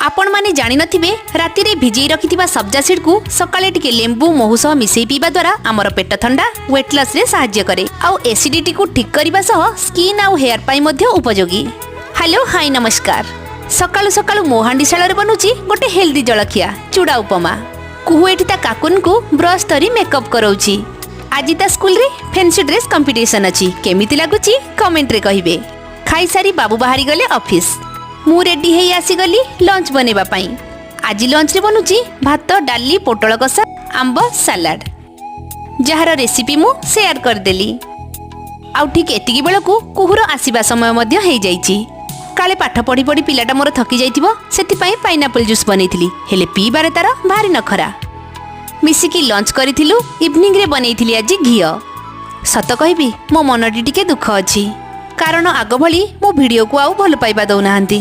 ଆପଣମାନେ ଜାଣିନଥିବେ, ରାତିରେ ଭିଜେଇ ରଖିଥିବା ସବ୍ଜା ସିଡ୍କୁ ସକାଳେ ଟିକେ ଲେମ୍ବୁ ମହୁ ସହ ମିଶେଇ ପିଇବା ଦ୍ୱାରା ଆମର ପେଟ ଥଣ୍ଡା, ୱେଟ୍ ଲସ୍ରେ ସାହାଯ୍ୟ କରେ ଆଉ ଏସିଡିଟିକୁ ଠିକ୍ କରିବା ସହ ସ୍କିନ୍ ଆଉ ହେୟାର ପାଇଁ ମଧ୍ୟ ଉପଯୋଗୀ। ହ୍ୟାଲୋ, ହାଇ, ନମସ୍କାର। ସକାଳୁ ସକାଳୁ ମୋ ହାଣ୍ଡିଶାଳରେ ବନୁଛି ଗୋଟେ ହେଲ୍ଦି ଜଳଖିଆ, ଚୁଡ଼ା ଉପମା। କୁହୁ ଏଠି ତା କାକୁନକୁ ବ୍ରସ୍ ଧରି ମେକଅପ୍ କରାଉଛି। ଆଜି ତା ସ୍କୁଲରେ ଫେନ୍ସି ଡ୍ରେସ୍ କମ୍ପିଟିସନ୍ ଅଛି। କେମିତି ଲାଗୁଛି, କମେଣ୍ଟରେ କହିବେ। ଖାଇସାରି ବାବୁ ବାହାରି ଗଲେ ଅଫିସ୍। ମୁଁ ରେଡି ହେଇ ଆସିଗଲି ଲଞ୍ଚ ବନେଇବା ପାଇଁ। ଆଜି ଲଞ୍ଚରେ ବନୁଛି ଭାତ, ଡାଲି, ପୋଟଳ କଷା, ଆମ୍ବ, ସାଲାଡ, ଯାହାର ରେସିପି ମୁଁ ସେୟାର କରିଦେଲି। ଆଉ ଠିକ୍ ଏତିକି ବେଳକୁ କୁହୁର ଆସିବା ସମୟ ମଧ୍ୟ ହେଇଯାଇଛି। କାଳେ ପାଠ ପଢ଼ି ପଢ଼ି ପିଲାଟା ମୋର ଥକି ଯାଇଥିବ, ସେଥିପାଇଁ ପାଇନାପଲ୍ ଜୁସ୍ ବନେଇଥିଲି। ହେଲେ ପିଇବାରେ ତାର ଭାରି ନଖରା। ମିଶିକି ଲଞ୍ଚ କରିଥିଲୁ। ଇଭିନିଂରେ ବନେଇଥିଲି ଆଜି ଘିଅ। ସତ କହିବି, ମୋ ମନଟି ଟିକେ ଦୁଃଖ ଅଛି, କାରଣ ଆଗ ଭଳି ମୋ ଭିଡ଼ିଓକୁ ଆଉ ଭଲ ପାଇବା ଦଉନାହାନ୍ତି।